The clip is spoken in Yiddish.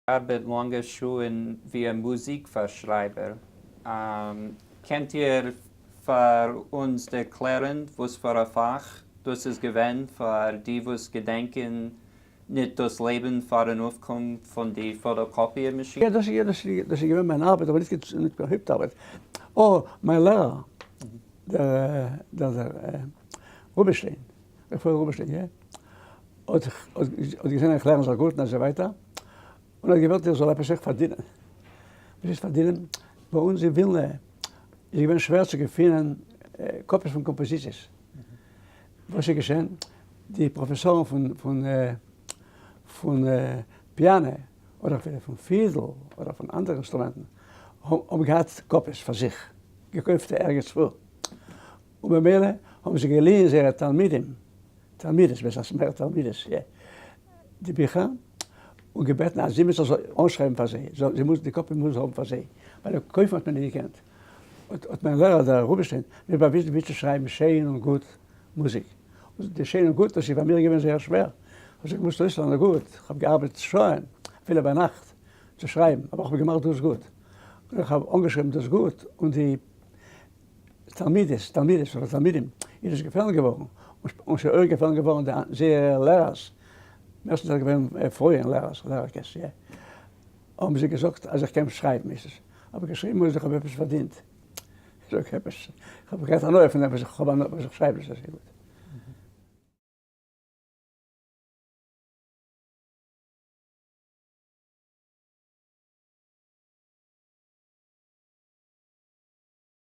געארבעט לאנגע שעה'ן ווי א מוזיק פארשרייבער. קענט איר פאר אונז ערקלערן וואס פאר א פאך דאס איז געווען פאר די וואס געדענקען ניט דאס לעבן פארן אויפקום פון די פאטאקאפיע מאשין? יא, דאס איז געווען מיין ארבעט, אבער נישט קיין הויפט ארבעט. אה, מיין לערער, דער רובינשטיין, רפאל רובינשטיין, יא, האט געזען איך לערן זיך גוט און אזוי ווייטער, און האט געוואלט איך זאל עפעס אויך פארדינען. וואס איז פארדינען? ביי אונז אין ווילנע איז געווען שווער צו געפינען קאפיס פון קאמפאזיציעס. וואס איז געשען? די פראפעסארן פון פון פיאנע, אדער אפילו פון פידל, אדער פון אנדערע אינסטרומענטן, האבן געהאט קאפיס פאר זיך, געקויפטע ערגעץ וואו. און במילא האבן זיי געליען זייערע תלמידים, תלמידות, בעסער מער תלמידות, יא, די ביכער, און געבעטן אז זי מוז זאל אנשרייבן פאר זיי, זי מוז די קאפי מוז האבן פאר זיי, ווייל קויפן האט מען נישט געקענט. האט מיין לערער דער רובינשטיין מיר באוויזן ווי צו שרייבן שיין און גוט מוזיק. און די שיין און גוט דאס איז פאר מיר געווען זייער שווער, כ'האב זיך געמוזט אויסלערנען גוט, כ'האב געארבעט שעה'ן, אפילו ביינאכט, צו שרייבן, אבער כ'האב געמאכט דאס גוט. און איך האב אנגעשריבן דאס גוט, און די תלמידות, תלמידות אדער תלמידים איז נישט געפעלן געווארן, און ס'איז אויך געפעלן געווארן די זייערע לערערס, מערסטנס איז געווען פרויען לערערס, לערערקעס, יא, האבן זיי געזאגט אז איך קען שרייבן, איז עס, האב איך געשריבן און איך האב עפעס פארדינט, איך זאג עפעס, איך האב געהאט הנאה פון דעם וואס איך האב הנאה וואס איך שרייב נישט אזוי גוט.